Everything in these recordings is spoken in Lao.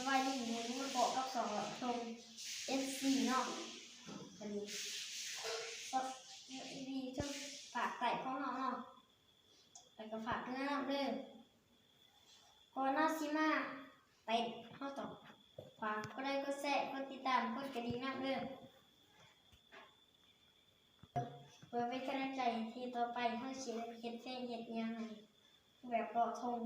ໄວ້ນີ້ໝູນບໍ່ບອກກັບສອງເຮົາສົ່ງເອັຟຊີເນາະ ອັນນີ້ ກໍດີເທິງພາກໃຕ້ຂອງເຮົາເນາະ ແລ້ວກໍຝາກເດີນຳເດີ ກ່ອນເຮົາຊິມາເຕັ້ນ ເຮົາຕ້ອງຝາກກົດໄລກົດແຊ ກົດຕິດຕາມ ກົດກະດິ່ງນຳເດີ ເພື່ອເປັນກຳລັງໃຈທີ່ຕໍ່ໄປເຮົາຊິເຮັດເພງເຮັດຫຍັງໃຫ້ແບບເລາະທົ່ງ.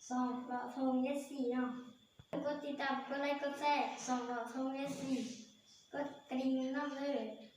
ສອງເລາະທົ່ງເອັຟຊີເນາະ ກົດຕິດຕາມ ກົດໄລ ກົດແຊ ສອງເລາະທົ່ງເອັຟຊີ ກົດກະດິ່ງນຳເດີ.